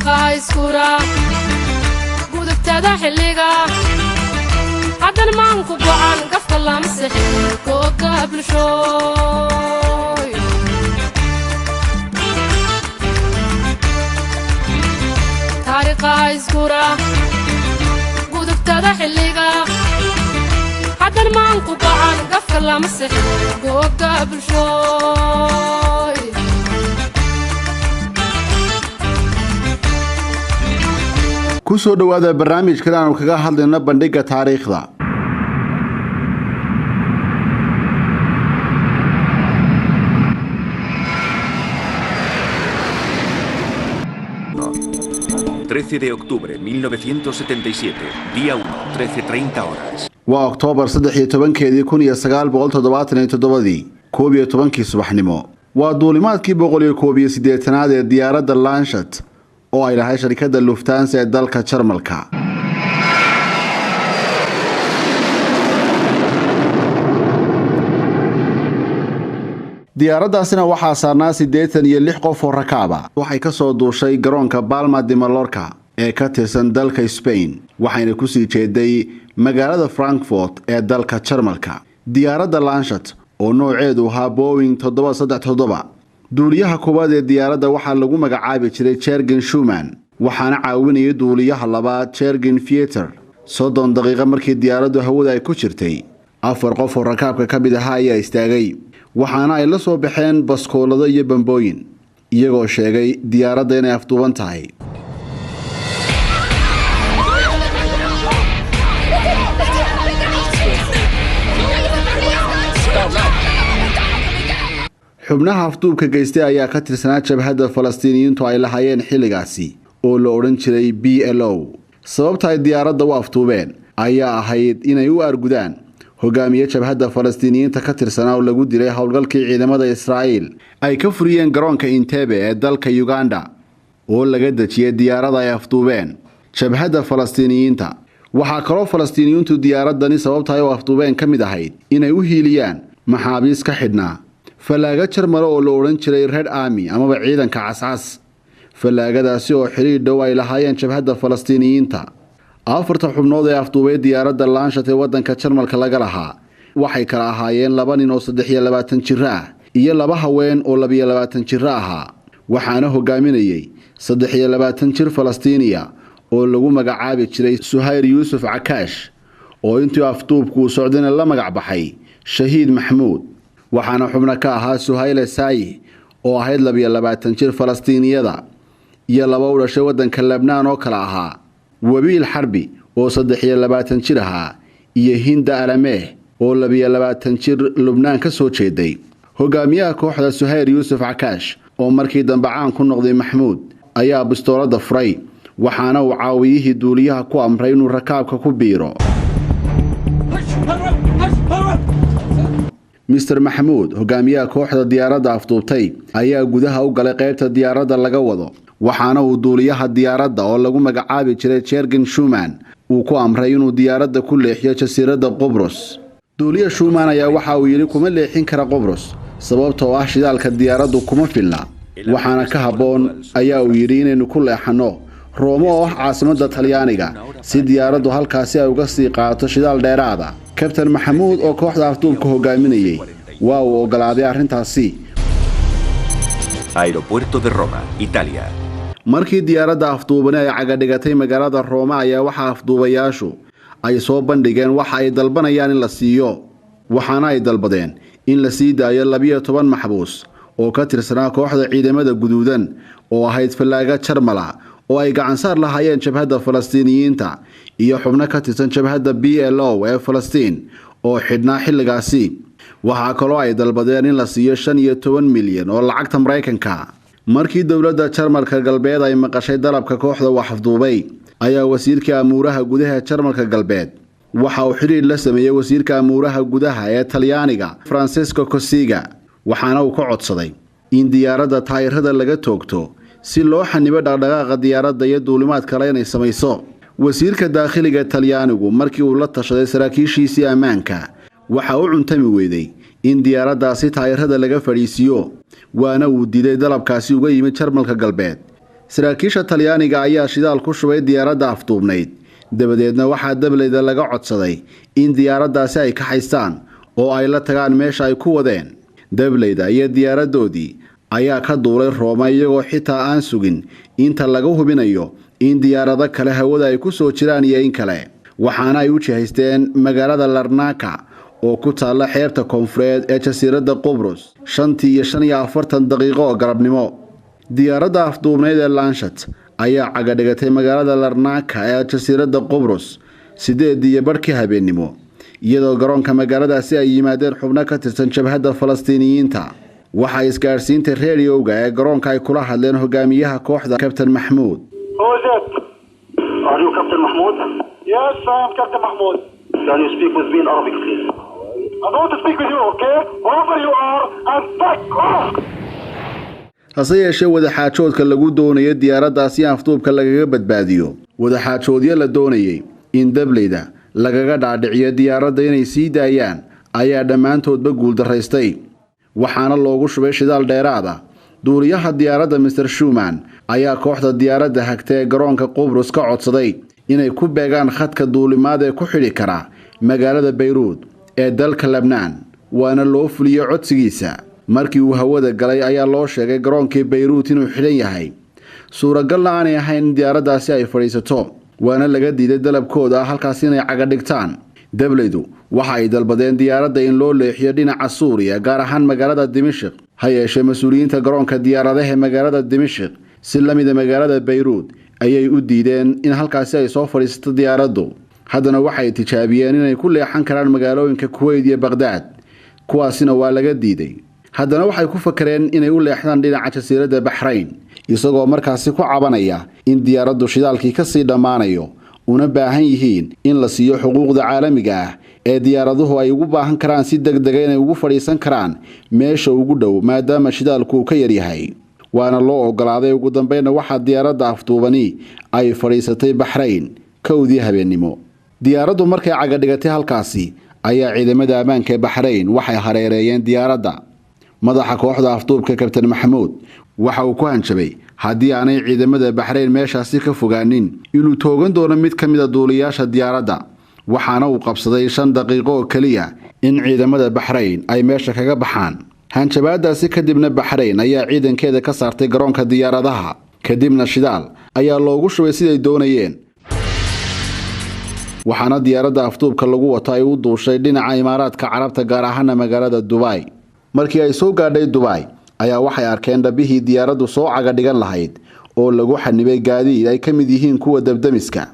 Taariikha iskura gudubtada xilliga haddana maanku go'an gafka lama sixin googa bulshooy. Taariikha iskura gudubtada xilliga haddana maanku go'an gafka lama sixin googa bulshooy. Ku soo dhowaada barnaamijkan aanu kaga hadlayno bandhigga taariikhda. 13 de octubre 1977, día 1, 13:30 horas. Waa Oktoobar 13-keedii 1977-dii, 11-kii subaxnimo. Waa duulimaadkii 181-aad ee diyaaradda Lanshat oo ay lahay sharikadda Lufthansa ee dalka Jarmalka. Diyaaraddaasina waxaa saarnaa 86 qof oo rakaaba. Waxay ka soo duushay garoonka Balma de Mallorca ee ka tirsan dalka Spain, waxayna kusii jeeday magaalada Frankfort ee dalka Jarmalka. Diyaaradda Lanshat oo nooceedu ahaa Boeing 737, duuliyaha koowaad ee diyaaradda waxaa lagu magacaabi jiray Jergen Schuman, waxaana caawinayay duuliyaha labaad Jergen Fieter. 30 daqiiqo markii diyaaraddu hawada ay ku jirtay, afar qof oo rakaabka ka mid ahaa ayaa istaagay, waxaana ay la soo baxeen baskoolado iyo bambooyin, iyagoo sheegay diyaaradda inay afduuban tahay. Xubnaha afduubka geystay ayaa ka tirsanaa jabhadda Falastiiniyiintu ay lahaayeen xilligaasi oo la odhan jiray BLO. Sababta ay diyaaradda u afduubeen ayaa ahayd inay u argudaan hogaamiye jabhadda Falastiiniyiinta ka tirsanaa oo lagu dilay howlgalkii ciidamada Israa'iil ay ka furiyeen garoonka Intebe ee dalka Uganda, oo laga dejiyay diyaarada ay afduubeen jabhadda Falastiiniyiinta. Waxaa kaloo Falastiiniyiintu diyaaradani sababta ay u afduubeen ka mid ahayd inay u hiiliyaan maxaabiis ka xidhnaa fallaaga Jarmale oo la odhan jiray Red Army amaba ciidanka cascas, fallaagadaasi oo xiriir dhow ay lahaayeen jabhadda Falastiiniyiinta. Afarta xubnood ee afduubay diyaaradda Laanshat ee waddanka Jarmalka laga lahaa waxay kala ahaayeen laba nin oo 23 jiro ah iyo laba haween oo 22 jiro ahaa, waxaana hogaaminayay 23 jir Falastiiniya oo lagu magacaabi jiray Suhayr Yuusuf Cakaash, oo intii afduubku uu socdayna la magac baxay Shahiid Maxmuud. Waxaana xubno ka ahaa Suhayle Saayi oo ahayd 22 jir Falastiiniyada, iyo laba u dhashay waddanka Lebnaan oo kale ahaa Wabiil Xarbi oo 23 jir ahaa iyo Hinda Alameeh oo 22 jir Lubnaan ka soo jeeday. Hogaamiyaha kooxda Suhayr Yuusuf Cakaash, oo markii dambe caan ku noqday Maxmuud, ayaa bistooladda furay, waxaana uu caawiyihii duuliyaha ku amray inuu rakaabka ku biiro. Mister Maxamuud, hogaamiyaha kooxda diyaaradda afduubtay, ayaa gudaha u galay qaybta diyaaradda laga wado, waxaana uu duuliyaha diyaaradda oo lagu magacaabi jiray Jergen Schuman uu ku amray inuu diyaaradda ku leexiyo jasiiradda Qobrus. Duuliya Schuman ayaa waxa uu yidhi kuma leexin kara Qobrus, sababtoo ah shidaalka diyaaraddu kuma filna, waxaana ka habboon, ayaa uu yidhi, inaynu ku leexanno Roomo oo ah caasimadda Talyaaniga si diyaaraddu halkaasi ay uga sii qaato shidaal dheeraada. Kabtan Maxamuud oo kooxda afduubka hogaaminayay waa uu ogolaaday arrintaasi. Aeropuerto de Roma, Italia. Markii diyaaradda afduubani ay cagadhigatay magaalada Rooma ayaa waxaa afduubayaashu ay soo bandhigeen waxa ay dalbanayaan in la siiyo, waxaana ay dalbadeen in la sii daayo 12 maxbuus oo ka tirsanaa kooxda ciidamada guduudan oo ahayd fallaaga Jarmala oo ay gacansaar lahaayeen jabhadda Falastiiniyiinta, iyo xubno ka tirsan jabhadda BLO ee Falastiin oo xidhnaa xilligaasi. Waxaa kaloo ay dalbadeen in la siiyo 15 milyan oo lacagta Maraykanka. Markii dowladda Jarmalka Galbeed ay maqashay dalabka kooxda wax afduubay ayaa wasiirka amuuraha gudaha ee Jarmalka Galbeed waxa uu xidhiir la sameeyey wasiirka amuuraha gudaha ee Talyaaniga Francesco Cossiga, waxaana uu ka codsaday in diyaaradda taayirada laga toogto si loo xanibo dhaqdhaqaaqa diyaaradda iyo duulimaad kale inay samayso. Wasiirka daakhiliga Talyaanigu markii uu la tashaday saraakiishiisii ammaanka waxa uu cuntami weyday in diyaaraddaasi taayirada laga fadhiisiiyo, waana uu diiday dalabkaasi uga yimid Jarmalka Galbeed. Saraakiisha Talyaaniga ayaa shidaal ku shubay diyaaradda afduubnayd, dabadeedna waxaa dableyda laga codsaday in diyaaraddaasi ay kaxaystaan oo ay la tagaan meesha ay ku wadeen. Dableyda iyo diyaaraddoodii ayaa ka duulay Rooma, iyagoo xitaa aan sugin inta laga hubinayo in diyaarado kale hawada ay ku soo jiraan iyo in kale, waxaana ay u jihaysteen magaalada Larnaka oo ku taalla xeebta koonfureed ee jasiiradda Qubrus 5:45 oo galabnimo. Diyaaradda afduubnayd ee Lanshat ayaa cagadhigatay magaalada Larnaka ee jasiiradda Qubrus 8:30 habeennimo, iyadoo garoonka magaaladaasi ay yimaadeen xubno ka tirsan jabhadda Falastiiniyiinta. Waxaa isgaadhsiinta reediyowga ee garoonka ay kula hadleen hogaamiyaha kooxda, Kabtan Maxmuud. Who is it? Are you Captain Mahmoud? Yes, I am Captain Mahmoud. Can you speak with me in Arabic, please? I want to speak with you, okay? Whoever you are, and back off! Hase yeeshee, wadaxaajoodka lagu doonayo diyaaraddaasi afduubka lagaga badbaadiyo, wadaxaajoodyo la doonayay in dableyda lagaga dhaadhiciyo diyaaradda inay sii daayaan ayaa dhammaantoodba guuldaraystay, waxaana loogu shubay shidaal dheeraada. Duuliyaha diyaaradda, Mister Schuman, ayaa kooxda diyaaradda hagta ee garoonka Qubrus ka codsaday inay ku beegaan khadka duulimaad ee ku xidhi kara magaalada Bayruud ee dalka Lebnaan, waana loo fuliyey codsigiisa. Markii uu hawada galay ayaa loo sheegay garoonkii Bayruut inuu xidhan yahay, suuragalna aanay ahayn in diyaaraddaasi ay fadhiisato, waana laga diiday dalabkooda ah halkaas inay caga dhigtaan. Dableydu waxa ay dalbadeen diyaaradda in loo leexiyo dhinaca Suuriya, gaar ahaan magaalada Dimashik. Ha yeeshee, mas-uuliyiinta garoonka diyaaradaha ee magaalada Dimashik si la mida magaalada Bayruud ayay u diideen in halkaasi ay soo fadhiisato diyaaraddu. Haddana waxay tijaabiyeen inay ku leexan karaan magaalooyinka Kuweyt iyo Baqhdaad, kuwaasina waa laga diiday. Haddana waxay ku fakareen inay u leexdaan dhinaca jasiiradda Baxrayn, isagoo markaasi ku cabanaya in diyaaraddu shidaalkii kasii dhammaanayo, una baahan yihiin in la siiyo xuquuqda caalamiga ah ee diyaaraduhu ay ugu baahan karaan si deg dega inay ugu fadhiisan karaan meesha ugu dhow, maadaama shidaalku uu ka yaryahay. Waana loo ogolaaday. Ugu dambeynna waxaa diyaaradda afduubani ay fadhiisatay Baxrayn 1dii habeennimo. Diyaaraddu markay cagadhigatay halkaasi ayaa ciidamada ammaanka ee Baxrayn waxay hareereeyeen diyaaradda. Madaxa kooxda afduubka, Kabtan Maxamuud, waxa uu ku hanjabay haddii aanay ciidamada Baxrayn meeshaasi ka fogaanin inuu toogan doono mid ka mida duuliyaasha diyaaradda, waxaana uu qabsaday 5 daqiiqo oo keliya in ciidamada Baxrayn ay meesha kaga baxaan. Hanjabaadaasi kadibna Baxrayn ayaa ciidankeeda ka saartay garoonka diyaaradaha, kadibna shidaal ayaa loogu shubay siday doonayeen, waxaana diyaaradda afduubka lagu wato ay u duushay dhinaca Imaaraadka Carabta, gaar ahaana magaalada Dubay. Markii ay soo gaadhay Dubay ayaa waxay arkeen dhabihii diyaaraddu soo caga dhigan lahayd oo lagu xanibay gaadiid ay ka mid yihiin kuwa dabdamiska.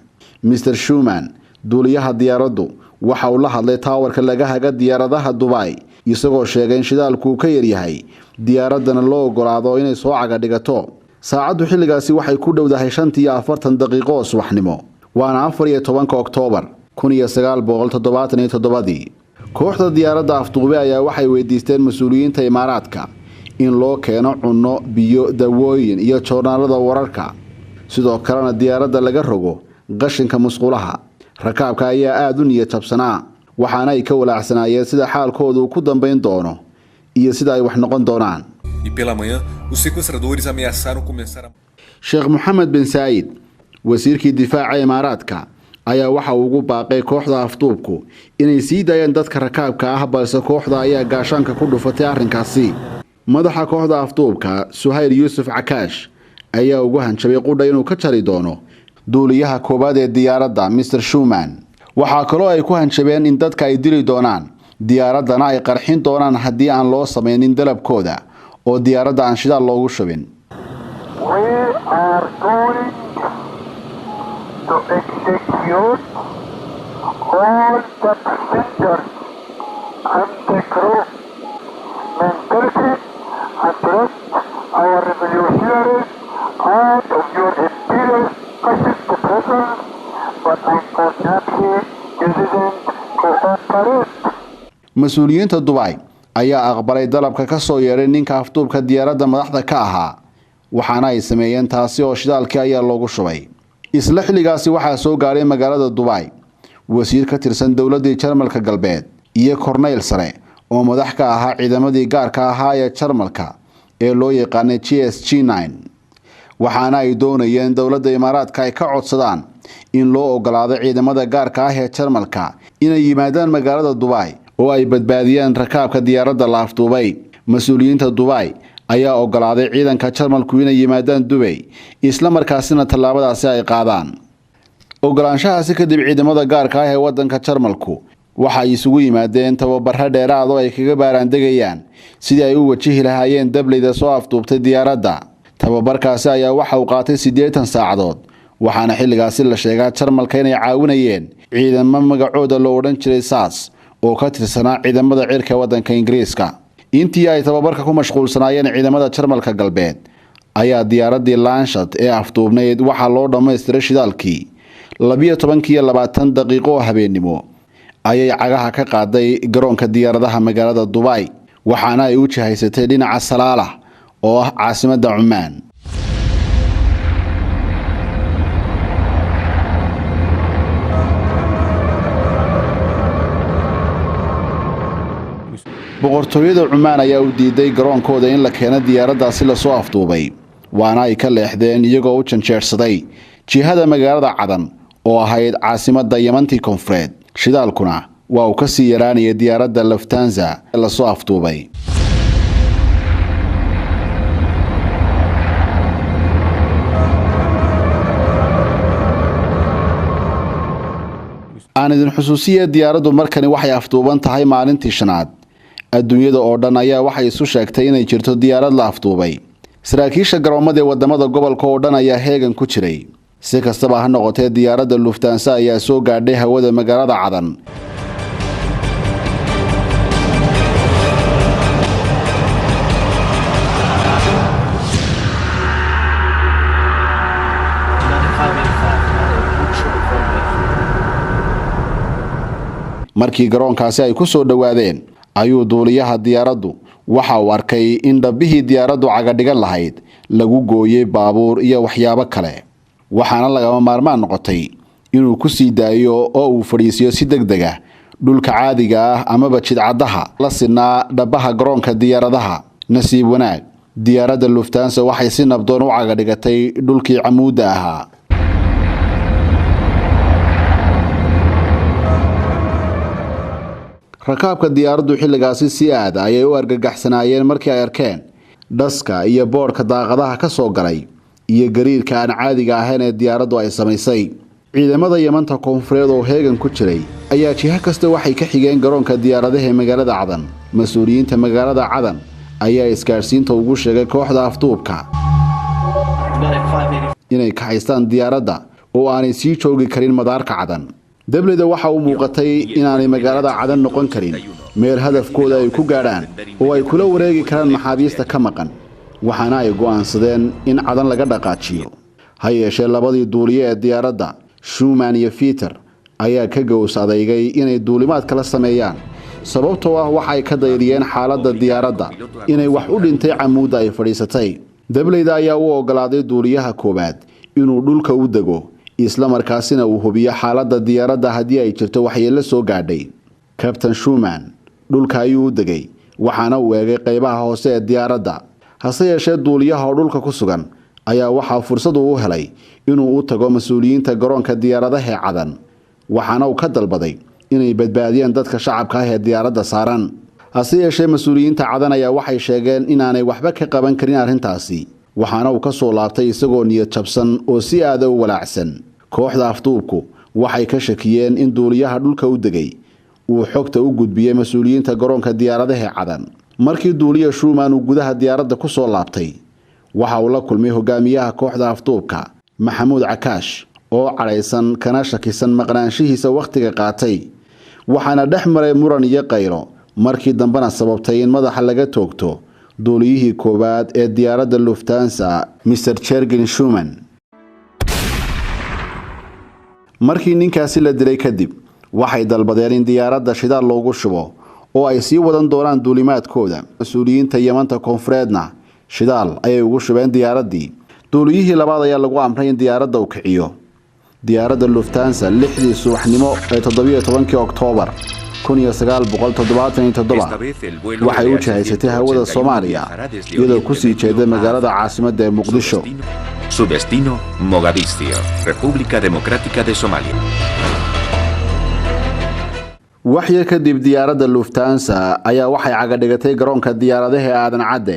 Mister Schuman, duuliyaha diyaaraddu, waxa uu la hadlay taawarka laga haga diyaaradaha Dubay, isagoo sheegay in shidaalku uu ka yaryahay, diyaaraddana loo ogolaado inay soo caga dhigato. Saacaddu xilligaasi waxay ku dhowdahay 5:40 oo subaxnimo, waana 14-ka Oktoobar 1977-dii. Kooxda diyaaradda afduube ayaa waxay weydiisteen mas-uuliyiinta Imaaraadka in loo keeno cunno, biyo, dawooyin iyo joornaalada wararka, sidoo kalena diyaaradda laga rogo qashinka musqulaha. Rakaabka ayaa aada u niyad jabsanaa, waxaana ay ka walaacsanaayeen sida xaalkoodu uu ku dambayn doono iyo sida ay wax noqon doonaan. E pela manhã, os sequestradores ameaçaram começar a. Sheekh Moxamed bin Saayid, wasiirkii difaaca Imaaraadka, ayaa waxa uu ugu baaqay kooxda afduubku inay sii daayaan dadka rakaabka ah, balse kooxda ayaa gaashaanka ku dhufatay arrinkaasi. Madaxa kooxda afduubka, Suhayl Yuusuf Cakaash, ayaa ugu hanjabay qudha inuu ka jari doono duuliyaha koowaad ee diyaaradda, Mister Schuman. Waxaa kaloo ay ku hanjabeen in dadka ay dili doonaan, diyaaraddana ay qarxin doonaan haddii aan loo samaynin dalabkooda oo diyaaradda aan shidaal loogu shubin. We are going to execute all the passengers and the crew mentality and let our revolutionaries out of your imperial fascist prisons, but unfortunately you didn't cooperate. Mas-uuliyiinta Dubay ayaa aqbalay dalabka ka soo yeedhay ninka afduubka diyaaradda madaxda ka ahaa, waxaana ay sameeyeen taasi oo shidaalkii ayaa loogu shubay. Isla xilligaasi waxaa soo gaadhay magaalada Dubay wasiir ka tirsan dowladdii Jarmalka Galbeed iyo korneyl sare oo madax ka ahaa ciidamadii gaarka ahaa ee Jarmalka ee loo yaqaanay GSG. Waxaana ay doonayeen dowladda Imaaraadka ay ka codsadaan in loo ogolaado ciidamada gaarka ah ee Jarmalka inay yimaadaan magaalada Dubai oo ay badbaadiyaan rakaabka diyaaradda la afduubay. Mas-uuliyiinta Dubai ayaa ogolaaday ciidanka Jarmalku inay yimaadaan Dubay, isla markaasina tallaabadaasi ay qaadaan. Ogolaanshahaasi kadib, ciidamada gaarka ah ee wadanka Jarmalku waxa ay isugu yimaadeen tababaro dheeraad oo ay kaga baaraandegayaan sidii ay u wajihi lahaayeen dableyda soo afduubtay diyaaradda. Tababarkaasi ayaa waxa uu qaatay 80 saacadood, waxaana xilligaasi la sheegaa Jarmalka inay caawinayeen ciidamo magacooda loo odhan jiray SAS oo ka tirsanaa ciidamada cirka wadanka Ingiriiska. Intii ay tababarka ku mashquulsanaayeen ciidamada Jarmalka galbeed ayaa diyaaraddii Landshut ee afduubnayd waxaa loo dhammaystiray shidaalkii. 12:20 oo habeennimo ayay cagaha ka qaaday garoonka diyaaradaha magaalada Dubai, waxaana ay u jihaysatay dhinaca Salaalah oo ah caasimadda Cumaan. Boqortooyada Cumaan ayaa u diiday garoonkooda in la keeno diyaaraddaasi lasoo afduubay, waana ay ka leexdeen iyagoo u janjeersaday jihada magaalada Cadan oo ahayd caasimadda Yemantii Koonfureed. Shidaalkuna waa uu ka sii yaraanayay diyaaradda Lufthansa lasoo afduubay. Aan idin xusuusiya, diyaaraddu markani waxay afduuban tahay maalintii shanaad. Adduunyada oo dhan ayaa waxay isu sheegtay inay jirto diyaarad la afduubay. Saraakiisha garoomada ee wadamada gobolka oo dhan ayaa heegan ku jiray. Si kastaba ha noqotee, diyaaradda Lufthansa ayaa soo gaadhay hawada magaalada Cadan. Markii garoonkaasi ay ku soo dhowaadeen ayuu duuliyaha diyaaraddu waxa uu arkay in dhabbihii diyaaraddu cagadhigan lahayd lagu gooyey baabuur iyo waxyaabo kale, waxaana lagama maarmaan noqotay inuu ku sii daayo oo uu fadhiisiyo si deg deg ah dhulka caadiga ah amaba jidcaddaha la sinaa dhabbaha garoonka diyaaradaha. Nasiib wanaag, diyaaradda Lufthansa waxay si nabdoon u cagadhigatay dhulkii camuudda ahaa. Rakaabka diyaaraddu xilligaasi si aad ayay u argagaxsanaayeen markii ay arkeen dhaska iyo boodhka daaqadaha ka soo galay iyo gariirka aan caadiga ahayn ee diyaaraddu ay samaysay. Ciidamada Yamanta Koonfureed oo heegan ku jiray ayaa jiho kasta waxay ka xigeen garoonka diyaaradaha ee magaalada Cadan. Mas-uuliyiinta magaalada Cadan ayaa isgaadhsiinta ugu sheegay kooxda afduubka inay kaxaystaan diyaaradda oo aanay sii joogi karin madaarka Cadan. Dableyda waxa uu muuqatay inaanay magaalada Cadan noqon karin meel hadafkooda ay ku gaadhaan oo ay kula wareegi karaan maxaabiista ka maqan, waxaana ay go'aansadeen in Cadan laga dhaqaajiyo. Ha yeeshee, labadii duuliye ee diyaaradda, Schumann iyo Peter, ayaa ka gows adeygay inay duulimaad kala sameeyaan, sababtoo ah waxay ka dayriyeen xaaladda diyaaradda inay wax u dhintay camuudda ay fadhiisatay. Dableyda ayaa u ogolaaday duuliyaha koowaad inuu dhulka u dego, isla markaasina uu hubiyo xaaladda diyaaradda haddii ay jirto waxyeello soo gaadhay. Kabtan Schumann dhulka ayuu u degay, waxaana uu eegay qaybaha hoose ee diyaaradda. Hase yeeshee, duuliyaha oo dhulka ku sugan ayaa waxaa fursad uu u helay inuu u tago mas-uuliyiinta garoonka diyaaradaha ee Cadan, waxaana uu ka dalbaday inay badbaadiyaan dadka shacabka ah ee diyaaradda saaran. Hase yeeshee, mas-uuliyiinta Cadan ayaa waxay sheegeen inaanay waxba ka qaban karin arrintaasi, waxaana uu ka soo laabtay isagoo niyad jabsan oo si aada u walaacsan. Kooxda afduubku waxay ka shakiyeen in duuliyaha dhulka u degay uu xogta u gudbiyey mas-uuliyiinta garoonka diyaaradaha Cadan. Markii duuliya Schumann uu gudaha diyaaradda ku soo laabtay, waxa uu la kulmay hogaamiyaha kooxda afduubka, Maxamuud Cakaash, oo cadhaysan kana shakisan maqnaanshihiisa wakhtiga qaatay, waxaana dhex maray muran iyo qaylo markii dambena sababtay in madaxa laga toogto duuliyihii koowaad ee diyaaradda Lufthansa, Mr Jürgen Schumann. Markii ninkaasi la dilay kadib, waxay dalbadeen in diyaaradda shidaal loogu shubo oo ay sii wadan doonaan duulimaadkooda. Mas-uuliyiinta Yamanta Koonfureedna shidaal ayay ugu shubeen diyaaraddii. Duuliyihii labaad ayaa lagu amray in diyaaradda uu kiciyo. Diyaaradda Lufthansa 6dii subaxnimo ee 17kii Oktoobar 1977 waxay u jihaysatay hawada Soomaaliya iyadoo kusii jeeda magaalada caasimadda ee Muqdisho. Su destino, Mogadiscio, República Democrática de Somalia. Waxyar kadib, diyaaradda Lufthansa ayaa waxay cagadhigatay garoonka diyaaradaha ee Aadan Cadde.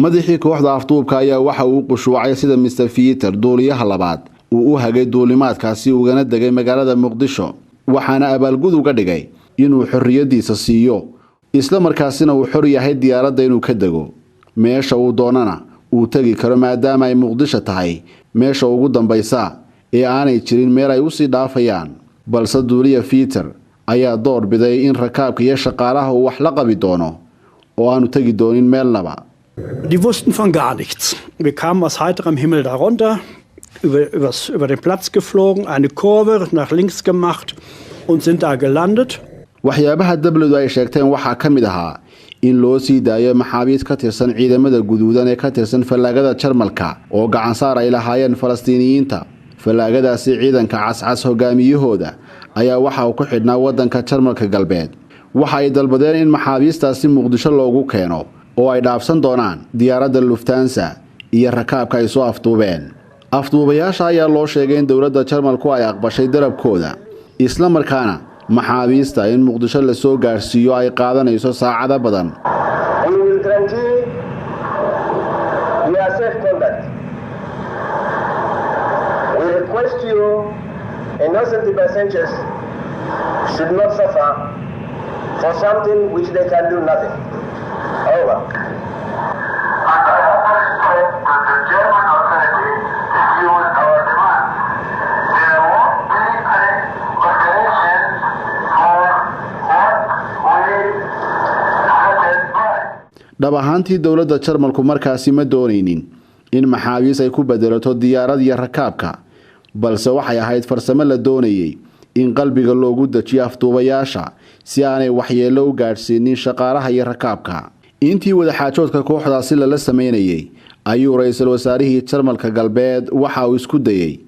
Madaxii kooxda afduubka ayaa waxa uu qushuucay sida Mr Fieter, duuliyaha labaad, uu u hagay duulimaadkaasi ugana degay magaalada Muqdisho, waxaana abaalgud uga dhigay inuu xorriyadiisa siiyo, isla markaasina uu xor yahay diyaaradda inuu ka dego meesha uu doonana uu tegi karo, maadaama ay Muqdisho tahay meesha ugu dambaysa ee aanay jirin meel ay usii dhaafayaan. Balse duuliya Fieter ayaa door biday in rakaabka iyo shaqaalaha uu wax la qabi doono oo aanu tegi doonin meelnaba. Die wussten von gar nichts. Wir kamen aus heiterem Himmel darunter, über den Platz geflogen, eine Kurve nach links gemacht und sind da gelandet. Waxyaabaha dabladu ay sheegteen waxaa ka mid ahaa in loo sii daayo maxaabiis ka tirsan ciidamada guduudan ee ka tirsan fallaagada Jarmalka oo gacansaar ay lahaayeen Falastiiniyiinta. Fallaagadaasi ciidanka cascas hogaamiyahooda ayaa waxa uu ku xidhnaa waddanka Jarmalka Galbeed. Waxa ay dalbadeen in maxaabiistaasi Muqdisho loogu keeno oo ay dhaafsan doonaan diyaaradda Lufthansa iyo rakaabka ay soo afduubeen. Afduubayaasha ayaa loo sheegay in dowladda Jarmalku ay aqbashay darabkooda, isla markaana maxaabiista in Muqdisho lasoo gaadhsiiyo ay qaadanayso saacado badan. We will guarantee your safe conduct. We request you, innocent passengers should not suffer for something which they can do nothing. Over. And I understand that the German authority refused our demand. There won't be any compensation for what we threatened by. Dhab ahaantii, dowladda Jarmalku markaasi ma doonaynin in maxaabiis ay ku bedelato diyaarad iyo rakaabka, balse waxay ahayd farsamo la doonayey in qalbiga loogu dejiyo afduubayaasha si aanay waxyeello u gaadhsiinin shaqaalaha iyo rakaabka. Intii wadaxaajoodka kooxdaasi lala sameynayey ayuu ra-iisul wasaarihii Jarmalka Galbeed waxa uu isku dayey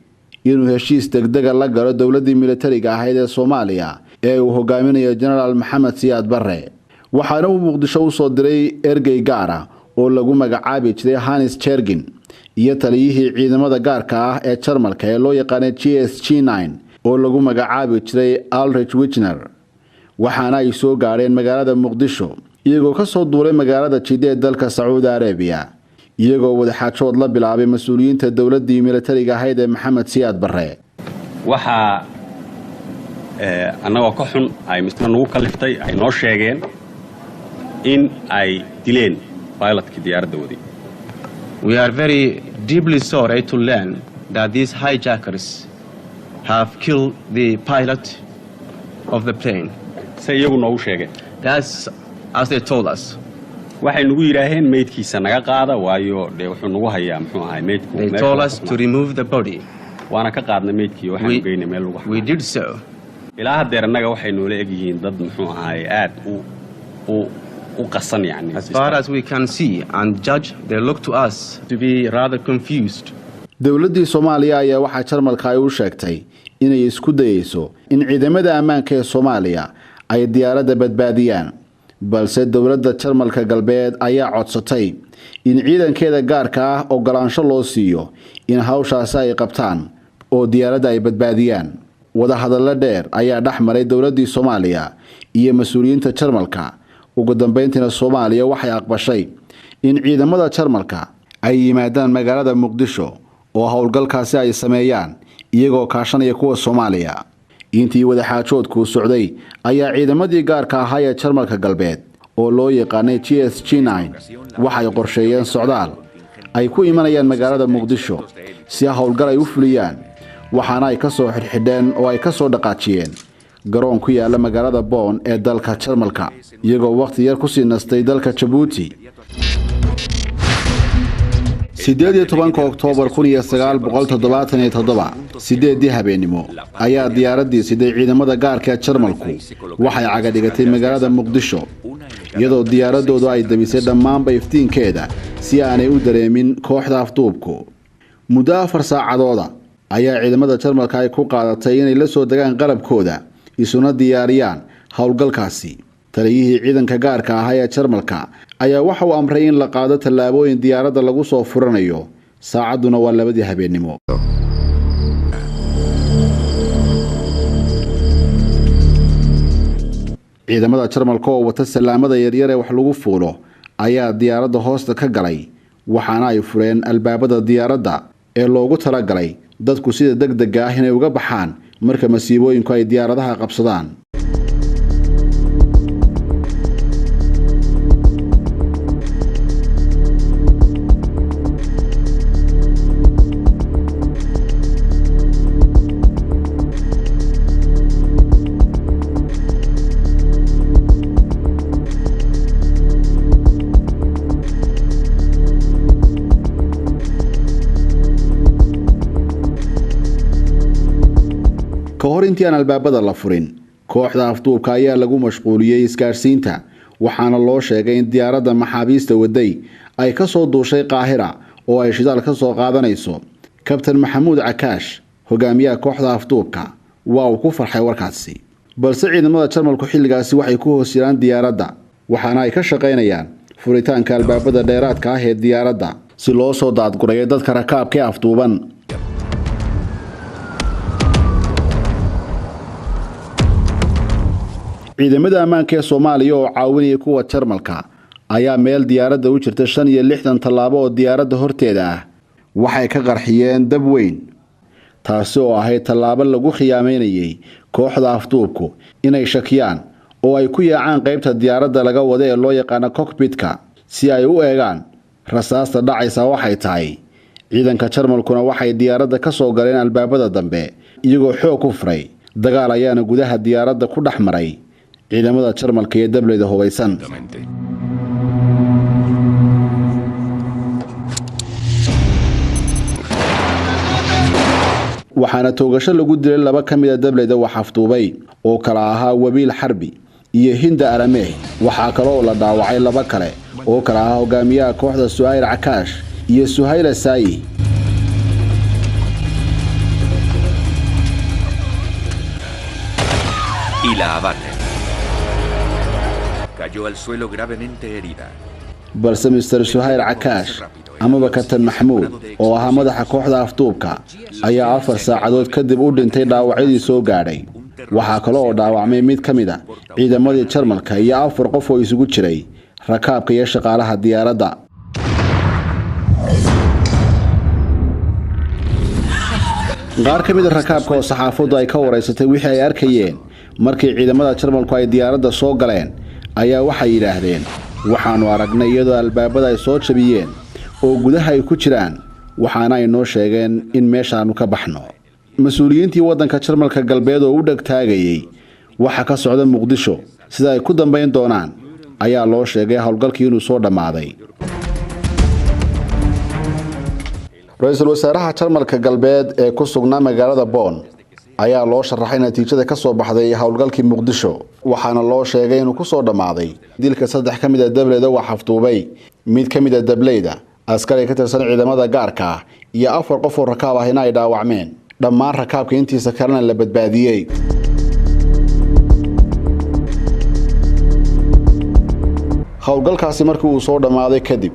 inuu heshiis degdega la galo dowladdii militariga ahayd ee Soomaaliya ee uu hogaaminayo Jenaraal Maxamed Siyaad Barre, waxaana uu Muqdisho u soo diray ergey gaar ah oo lagu magacaabi jiray Hannes Jergin iyo taliyihii ciidamada gaarka ah ee Jarmalka ee loo yaqaanay GSG oo lagu magacaabi jiray Alrich Wichner. Waxaana ay soo gaadheen magaalada Muqdisho iyagoo ka soo duulay magaalada Jidda ee dalka Sacuudi Arabiya, iyagoo wadaxaajood la bilaabay mas-uuliyiinta dowladdii militariga ahayd ee Maxamed Siyaad Barre. Waxaa annagoo ka xun ay misna nagu kaliftay ay noo sheegeen in ay dileen pilotkii diyaaradda waday. We are very deeply sorry to learn that these hijackers have killed the pilot of the plane. Se iyagu noogu sheegeen. That's as they told us. Waxay nagu yidhaaheen meydkiisa naga qaada, waayo dee wuxuu nagu hayaa, muxuu ahay, meydku. They told us to remove the body. Waana ka qaadnay meydkii, waxaanu geynay meel lagu. We did so. Ilaa haddeer annaga waxay noola egyihiin dad, muxuu ahaay, aad u qasan yani. As far as we can see and judge, they look to us to be rather confused. Dowladdii Soomaaliya ayaa waxaa Jarmalka ay u sheegtay inay isku dayeyso in ciidamada ammaanka ee Soomaaliya ay diyaaradda badbaadiyaan, balse dowladda Jarmalka Galbeed ayaa codsatay in ciidankeeda gaarka ah ogolaansho loo siiyo in hawshaasi ay qabtaan oo diyaaradda ay badbaadiyaan. Wadahadallo dheer ayaa dhex maray dowladdii Soomaaliya iyo mas-uuliyiinta Jarmalka. Ugu dambeyntiina Soomaaliya waxay aqbashay in ciidamada Jarmalka ay yimaadaan magaalada Muqdisho oo howlgalkaasi ay sameeyaan iyagoo kaashanaya kuwa Soomaaliya. Intii wadaxaajoodku socday ayaa ciidamadii gaarka ahaa ee Jarmalka Galbeed oo loo yaqaanay GSG waxay qorsheeyeen socdaal ay ku imanayaan magaalada Muqdisho si howlgal ay u fuliyaan, waxaana ay ka soo xidhxidheen oo ay ka soo dhaqaajiyeen garoon ku yaala magaalada Boon ee dalka Jarmalka, iyagoo wakhti yar kusii nastay dalka Jabuuti. 18-ka Oktoobar 1977, 8-dii habeennimo ayaa diyaaraddii siday ciidamada gaarka ee Jarmalku waxay cagadhigatay magaalada Muqdisho, iyadoo diyaaradoodu ay damisay dhammaanba iftiinkeeda si aanay u dareemin kooxda afduubku. Muddo 4 saacadooda ayaa ciidamada Jarmalka ay ku qaadatay inay la soo degaan qalabkooda isuna diyaariyaan howlgalkaasi. Taliyihii ciidanka gaarka ahaa ee Jarmalka ayaa waxa uu amray in la qaado tallaabooyin diyaaradda lagu soo furanayo. Saacadduna waa 2-dii habeennimo. Ciidamada Jarmalka oo wata salaamada yaryar ee wax lagu fuulo ayaa diyaaradda hoosta ka galay, waxaana ay fureen albaabada diyaaradda ee loogu talagalay dadku sida degdega ah inay uga baxaan marka masiibooyinku ay diyaaradaha qabsadaan. Ka hor intii aan albaabada la furin, kooxda afduubka ayaa lagu mashquuliyey isgaadhsiinta, waxaana loo sheegay in diyaaradda maxaabiista waday ay ka soo duushay Qaahira oo ay shidaal ka soo qaadanayso. Kabtan Maxamuud Cakaash, hogaamiyaha kooxda afduubka, waa uu ku farxay warkaasi, balse ciidamada Jarmalku xilligaasi waxay ku hoos jiraan diyaaradda, waxaana ay ka shaqaynayaan furitaanka albaabada dheeraadka ah ee diyaaradda si loo soo daadgurayo dadka rakaabka ee afduuban. Ciidamada ammaanka ee Soomaaliya oo caawinaya kuwa Jarmalka ayaa meel diyaaradda u jirta 65 tallaabo oo diyaaradda horteeda ah waxay ka qarxiyeen dab weyn, taasi oo ahayd tallaabo lagu khiyaameynayay kooxda afduubku inay shakiyaan oo ay ku yaacaan qaybta diyaaradda laga wada ee loo yaqaano cockpit-ka si ay u eegaan rasaasta dhacaysa waxay tahay. Ciidanka Jarmalkuna waxay diyaaradda ka soo galeen albaabada dambe iyagoo xoog ku furay. Dagaal ayaana gudaha diyaaradda ku dhex maray ciidamada Jarmalka iyo dableyda hubaysan. Waxaana toogasho lagu dilay 2 ka mid a dableyda wax afduubay oo kala ahaa Wabiil Xarbi iyo Hinda Arameeh. Waxaa kale oo la dhaawacay 2 kale oo kala ahaa hogaamiyaha kooxda Suhayl Cakaash iyo Suhayla Saayi. Y la abaten. Cayó al suelo gravemente herida. Balse Mr Suhayl Cakaash amaba Kabtan Maxamuud oo ahaa madaxa kooxda afduubka ayaa 4 saacadood kadib u dhintay dhaawacyadii soo gaadhay. Waxaa kale oo dhaawacmay mid ka mid a ciidamadii Jarmalka iyo 4 qof oo isugu jiray rakaabka iyo shaqaalaha diyaaradda. Qaar ka mid a rakaabka oo saxaafaddu ay ka wareysatay wixii ay arkayeen markii ciidamada Jarmalku ay diyaaradda soo galeen ayaa waxay yidhaahdeen: waxaanu aragnay iyadoo albaabada ay soo jabiyeen oo gudaha ay ku jiraan, waxaana ay noo sheegeen in meeshaanu ka baxno. Mas-uuliyiintii waddanka Jarmalka galbeed oo u dhegtaagayey waxa ka socda Muqdisho sida ay ku dambayn doonaan ayaa loo sheegay howlgalkii inuu soo dhammaaday. Ra-iisul wasaaraha Jarmalka galbeed ee ku sugnaa magaalada Bonn ayaa loo sharaxay natiijada ka soo baxday howlgalkii Muqdisho, waxaana loo sheegay inuu ku soo dhammaaday dilka 3 ka mid a dableyda wax afduubay, mid ka mid a dableyda askari ka tirsan ciidamada gaarka ah iyo 4 qof oo rakaab ah in ay dhaawacmeen. Dhammaan rakaabka intiisa kalena la badbaadiyey. Howlgalkaasi markii uu soo dhammaaday kadib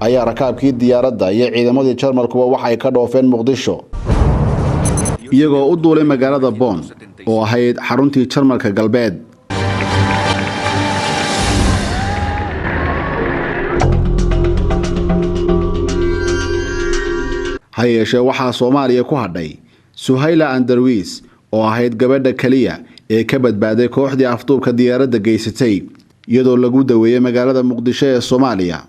ayaa rakaabkii diyaaradda iyo ciidamadii Jarmalkuba waxay ka dhoofeen Muqdisho iyagoo u duulay magaalada Bonn oo ahayd xaruntii Jarmalka galbeed. Ha yeeshee waxaa Soomaaliya ku hadhay Suhayla Andarwiis oo ahayd gabadha kaliya ee ka badbaaday kooxdii afduubka diyaaradda geysatay, iyadoo lagu daweeyey magaalada Muqdisho ee Soomaaliya.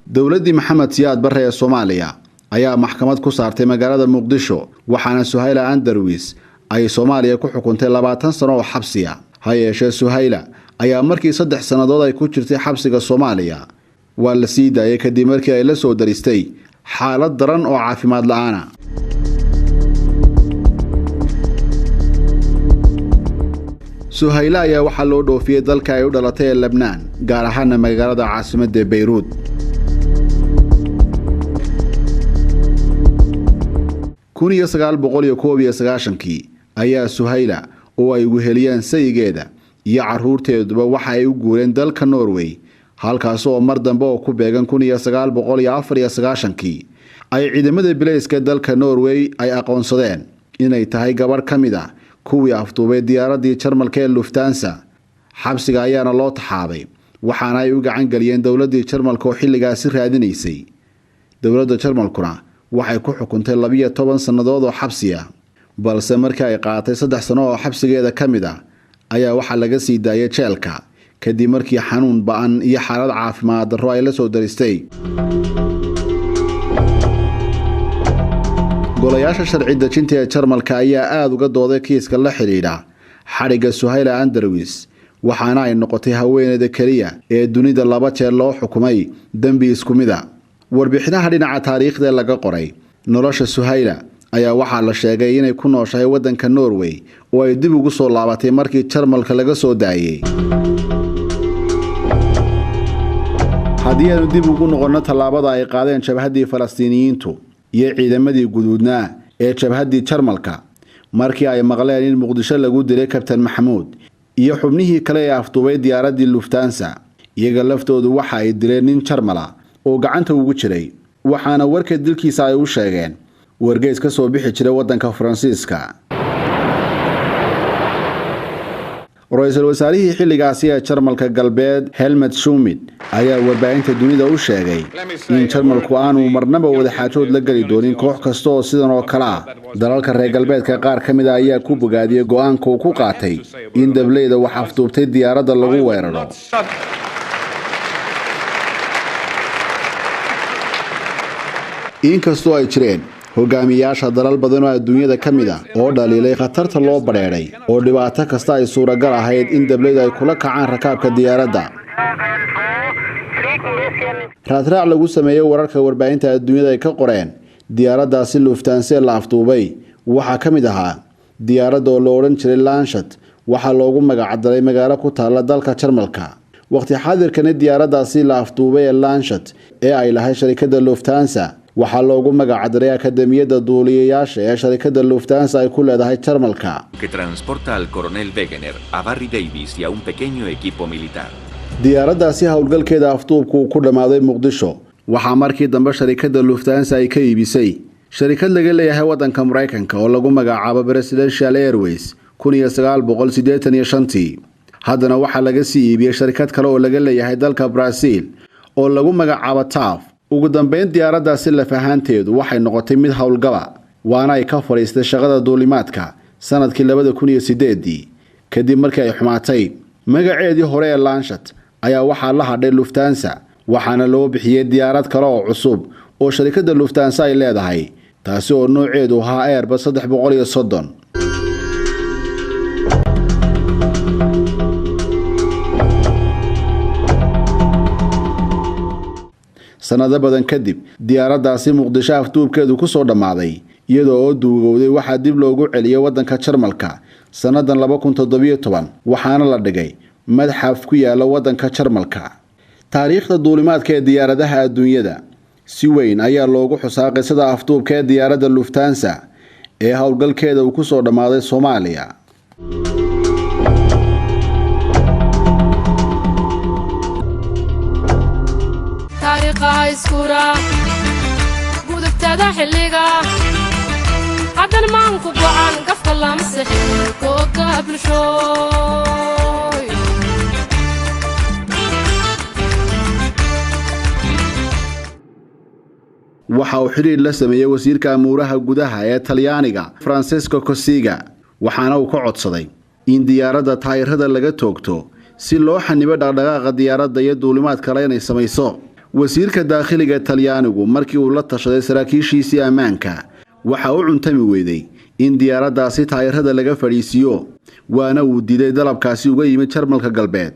Dowladdii Maxamed Siyaad Barre ee Soomaaliya ayaa maxkamad ku saartay magaalada Muqdisho, waxaana Suhayla Andarwiis ay Soomaaliya ku xukuntay 20 sano oo xabsiya. Ha yeeshee Suhayla ayaa markii 3 sannadood ay ku jirtay xabsiga Soomaaliya waa la sii daayay kadib markii ay la soo daristay xaalad daran oo caafimaad la'aana. Suhayla ayaa waxaa loo dhoofiyey dalka ay u dhalatay ee Lebnaan, gaar ahaana magaalada caasimadda Beyruud. 1991kii ayaa Suhayla oo ay weheliyaan sayigeeda iyo carruurteeduba waxa ay u guureen dalka Norway, halkaas oo mar dambe oo ku beegan 1994kii ay ciidamada bilayska dalka Norway ay aqoonsadeen inay tahay gabadh ka mid ah kuwii afduubay diyaaraddii Jarmalka ee Lufthansa. Xabsiga ayaana loo taxaabay, waxaana ay u gacan geliyeen dowladdii Jarmalka oo xilligaasi raadinaysay. Dowladda Jarmalkuna waxay ku xukuntay 12 sannadood oo xabsi ah, balse markii ay qaadatay 3 sano oo xabsigeeda ka mid ah ayaa waxaa laga sii daayay jeelka kadib markii xanuun ba'an iyo xaalad caafimaad darro ay la soo daristay. Golayaasha sharci dejinta ee Jarmalka ayaa aada uga dooday kiiska la xidhiidha xadhigga Suhayla Andrewis, waxaana ay noqotay haweeneyda keliya ee dunida 2 jeer loo xukumay dembi isku mid ah. Warbixinaha dhinaca taariikhda laga qoray nolosha Suhayla ayaa waxaa la sheegay inay ku nooshahay waddanka Norway oo ay dib ugu soo laabatay markii Jarmalka laga soo daayay. Haddii aanu dib ugu noqonno tallaabada ay qaadeen jabhaddii Falastiiniyiintu iyo ciidamadii guduudnaa ee jabhaddii Jarmalka markii ay maqleen in Muqdisho lagu dilay Kabtan Maxamuud iyo xubnihii kale ee afduubay diyaaraddii Lufthansa, iyaga laftoodu waxa ay dileen nin Jarmala oo gacanta ugu jiray, waxaana warka dilkiisa ay u sheegeen wargeys ka soo bixi jiray waddanka Faransiiska. Ra-iisul wasaarihii xilligaasi ee Jarmalka Galbeed Helmut Schmidt ayaa warbaahinta dunida u sheegay in Jarmalku aanu marnaba wadaxaajood la geli doonin koox kasta oo sidan oo kale ah. Dalalka reer galbeedka qaar ka mid ah ayaa ku bogaadiyey go'aanka uu ku qaatay in dableyda wax afduubtay diyaaradda lagu weeraro. Inkastoo ay jireen hogaamiyaasha dalal badan oo adduunyada ka mid ah oo dhaliilay khatarta loo badheedhay oo dhibaato kasta ay suuragal ahayd in dableydu ay kula kacaan rakaabka diyaaradda. Raadraac lagu sameeyey wararka warbaahinta adduunyada ay ka qoreen diyaaraddaasi Lufthansa la afduubay waxaa ka mid ahaa diyaaradda oo la odhan jiray Lanshat, waxaa loogu magacdaray magaalo ku taalla dalka Jarmalka. Waqti xaadirkani diyaaraddaasi la afduubay ee Lanshat ee ay lahayd sharikadda Lufthansa waxaa loogu magacdaray akademiyadda duuliyayaasha ee sharikadda Lufthansa ay ku leedahay Jarmalka. Que transporta al coronel Wegener, a Barry Davis y a un pequeño equipo militar. Diyaaraddaasi howlgalkeeda afduubku uu ku dhammaaday Muqdisho waxaa markii dambe sharikadda Lufthansa ay ka iibisay sharikad laga leeyahay waddanka Maraykanka oo lagu magacaabo Presidential Airways 1985tii. Haddana waxaa laga sii iibiyey sharikad kale oo laga leeyahay dalka Brazil oo lagu magacaabo TAF. Ugu dambeyn diyaaraddaasi laf ahaanteedu waxay noqotay mid howlgaba, waana ay ka fadhiistay shaqada duulimaadka sanadkii 2008 kadib markii ay xumaatay. Magaceedii hore ee Lanshat ayaa waxaa la hadhay Lufthansa, waxaana loo bixiyey diyaarad kale oo cusub oo sharikadda Lufthansa ay leedahay, taasi oo nooceedu ahaa Airbus 330. Sanado badan kadib diyaaraddaasi Muqdisho afduubkeedu ku soo dhammaaday iyadoo oo duugowday waxaa dib loogu celiyey waddanka Jarmalka sannadan 2017, waxaana la dhigay madxaf ku yaala waddanka Jarmalka. Taariikhda duulimaadka ee diyaaradaha adduunyada si weyn ayaa loogu xusaa qisada afduubka ee diyaaradda Lufthansa ee howlgalkeeda uu ku soo dhammaaday Soomaaliya. Taariikhaha iskura gudubtada xilliga haddan maanku go'an gafka lama sixin googa bulshooy. Waxa uu xidhiidh la sameeyey wasiirka amuuraha gudaha ee Talyaaniga Francesco Cossiga, waxaana uu ka codsaday in diyaaradda taayirada laga toogto si loo xanibo dhaqdhaqaaqa diyaaradda iyo duulimaad kale inay samayso. Wasiirka daakhiliga Talyaanigu markii uu la tashaday saraakiishiisii ammaanka waxa uu cuntami weyday in diyaaraddaasi taayirada laga fadhiisiiyo, waana uu diiday dalabkaasi uga yimid Jarmalka Galbeed.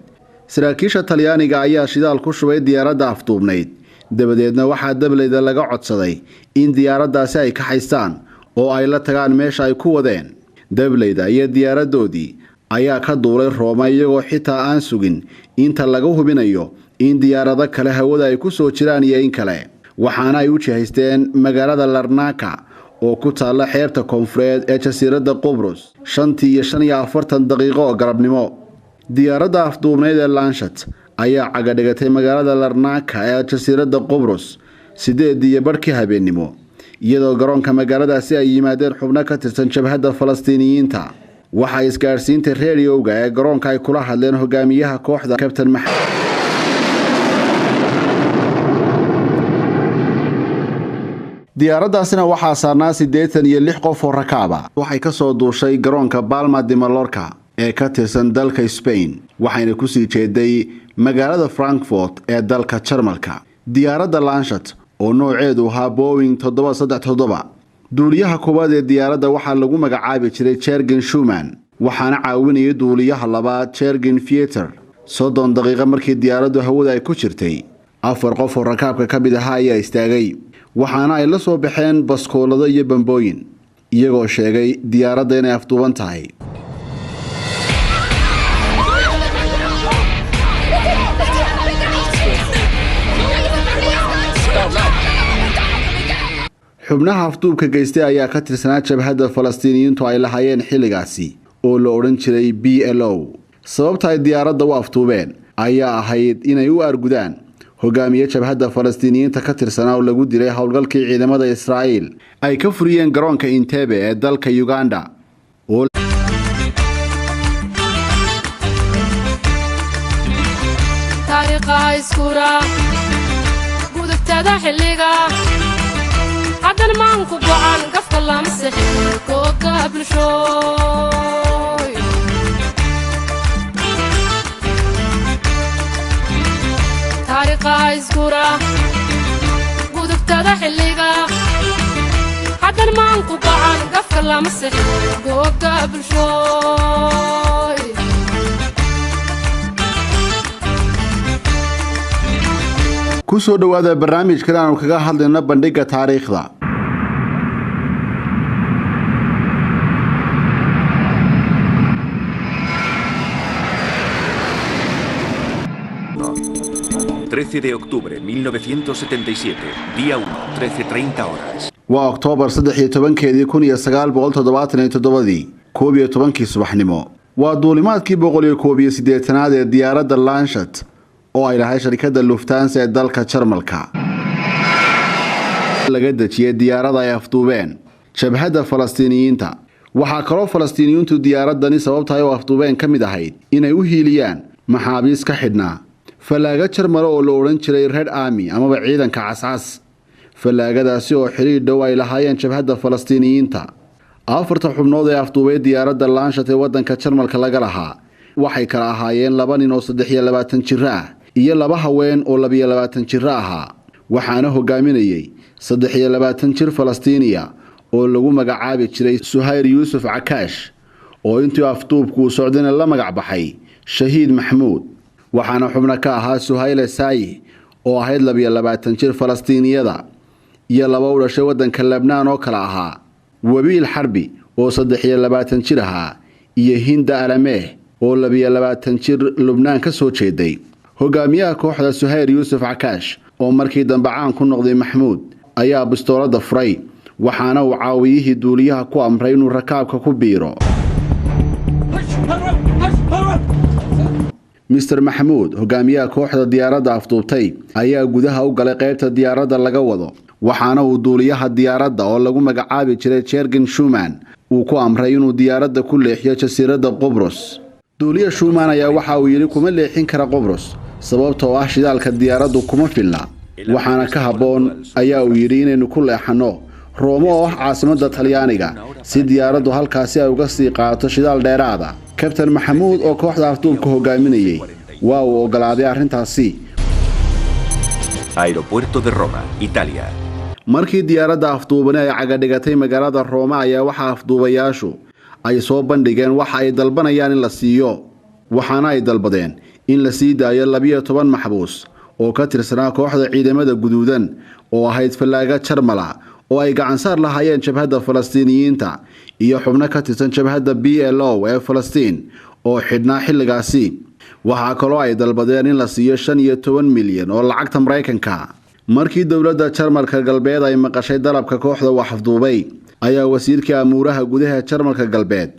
Saraakiisha Talyaaniga ayaa shidaal ku shubay diyaaradda afduubnayd, dabadeedna waxaa dableyda laga codsaday in diyaaraddaasi ay ka haystaan oo ay la tagaan meesha ay ku wadeen. Dableyda iyo diyaaraddoodii ayaa ka duulay Rooma, iyagoo xitaa aan sugin inta laga hubinayo in diyaarado kale hawada ay ku soo jiraan iyo in kale, waxaana ay u jihaysteen magaalada Larnaka oo ku taalla xeebta koonfureed ee jasiiradda Qubrus 5:45 oo galabnimo. Diyaaradda afduubnayd ee Lanshat ayaa cagadhigatay magaalada Larnaka ee jasiiradda Qubrus 8:30 habeennimo, iyadoo garoonka magaaladaasi ay yimaadeen xubno ka tirsan jabhadda Falastiiniyiinta. Waxaa isgaadhsiinta reeriyowga ee garoonka ay kula hadleen hogaamiyaha kooxda, Kabtan Diyaaraddaasina waxaa saarnaa 86 qof oo rakaaba. Waxay ka soo duushay garoonka Balma de Mallorca ee ka tirsan dalka Spain, waxayna kusii jeeday magaalada Frankfort ee dalka Jarmalka. Diyaaradda Lanshat oo nooceedu ahaa Boeing 737, duuliyaha koowaad ee diyaaradda waxaa lagu magacaabi jiray Jergen Schumann, waxaana caawinayay duuliyaha labaad, Jergen Fieter. 30 daqiiqo markii diyaaraddu hawada ay ku jirtay, afar qof oo rakaabka ka mid ahaa ayaa istaagay, waxaana ay la soo baxeen baskoolado iyo bambooyin, iyagoo sheegay diyaaradda inay afduuban tahay. Xubnaha afduubka geystay ayaa ka tirsanaa jabhadda Falastiiniyiintu ay lahaayeen xilligaasi oo la odhan jiray BLO. Sababta ay diyaaradda u afduubeen ayaa ahayd inay u argudaan hogaamiye jabhadda Falastiiniyiinta ka tirsanaa oo lagu dilay howlgalkii ciidamada Israa'iil ay ka furiyeen garoonka Entebbe ee dalka Uganda oo Taariikha iskura gudubtada xilliga haddana maanku go'an, gafka lama sixin, googa bulshooy. Taariikha iskura gudubtada xilliga haddana maanku go'an, gafka lama sixin, googa bulshooy. Ku soo dhowaada barnaamijkan aanu kaga hadlayno bandhigga taariikhda. 13 de octubre 1977, día 1, 13:30 horas. Waa Oktoobar 13-keedii 1977-dii, 11-kii subaxnimo. Waa duulimaadkii 181-aad ee diyaaradda Lanshat oo ay lahay sharikadda Lufthansa ee dalka Jarmalka. Laga dejiyay diyaarada ay afduubeen jabhadda Falastiiniyiinta. Waxaa kaloo Falastiiniyiintu diyaaradani sababta ay u afduubeen ka mid ahayd inay u hiiliyaan maxaabiis ka xidhnaa fallaaga Jarmale oo la odhan jiray Red Army amaba ciidanka cascas, fallaagadaasi oo xidhiidh dhow ay lahaayeen jabhadda Falastiiniyiinta. Afarta xubnood ee afduubay diyaaradda Lanshat ee waddanka Jarmalka laga lahaa waxay kala ahaayeen laba nin oo 23 jiro ah iyo laba haween oo 22 jiro ahaa, waxaana hogaaminayay 23 jir Falastiiniya oo lagu magacaabi jiray Suhayr Yuusuf Cakaash, oo intii afduubku uu socdayna la magac baxay Shahiid Maxmuud. Waxaana xubno ka ahaa Suhayle Saayi oo ahayd 22 jir Falastiiniyada, iyo laba u dhashay waddanka Lebnaan oo kale ahaa Wabiil Xarbi oo 23 jir ahaa iyo Hinda Alameeh oo 22 jir Lubnaan ka soo jeeday. Hogaamiyaha kooxda, Suhayr Yuusuf Cakaash, oo markii dambe caan ku noqday Maxmuud, ayaa bistooladda furay, waxaana uu caawiyihii duuliyaha ku amray inuu rakaabka ku biiro. Mister Maxamuud, hogaamiyaha kooxda diyaaradda afduubtay, ayaa gudaha u galay qaybta diyaaradda laga wado, waxaana uu duuliyaha diyaaradda oo lagu magacaabi jiray Jergen Schumann uu ku amray inuu diyaaradda ku leexiyo jasiiradda Qubrus. Duuliya Schumann ayaa waxa uu yidhi kuma leexin kara Qubrus, sababtoo ah shidaalka diyaaraddu kuma filna, waxaana ka habboon, ayaa uu yidhi, inaynu ku leexanno Roomo oo ah caasimadda Talyaaniga si diyaaraddu halkaasi ay uga sii qaato shidaal dheeraada. Kabtan Maxamuud oo kooxda afduubka hogaaminayay waa uu ogolaaday arrintaasi. Aeropuerto de Roma, Italia. Markii diyaaradda afduubani ay cagadhigatay magaalada Rooma ayaa waxaa afduubayaashu ay soo bandhigeen waxa ay dalbanayaan in la siiyo, waxaana ay dalbadeen in la sii daayo 12 maxbuus oo ka tirsanaa kooxda Ciidamada Guduudan, oo ahayd fallaaga Jarmala oo ay gacansaar lahaayeen jabhadda Falastiiniyiinta, iyo xubno ka tirsan jabhadda PLO ee Falastiin oo xidhnaa xilligaasi. Waxaa kaloo ay dalbadeen in la siiyo 15 milyan oo lacagta Maraykanka. Markii dowladda Jarmalka Galbeed ay maqashay dalabka kooxda wax afduubay, ayaa wasiirkii amuuraha gudaha Jarmalka Galbeed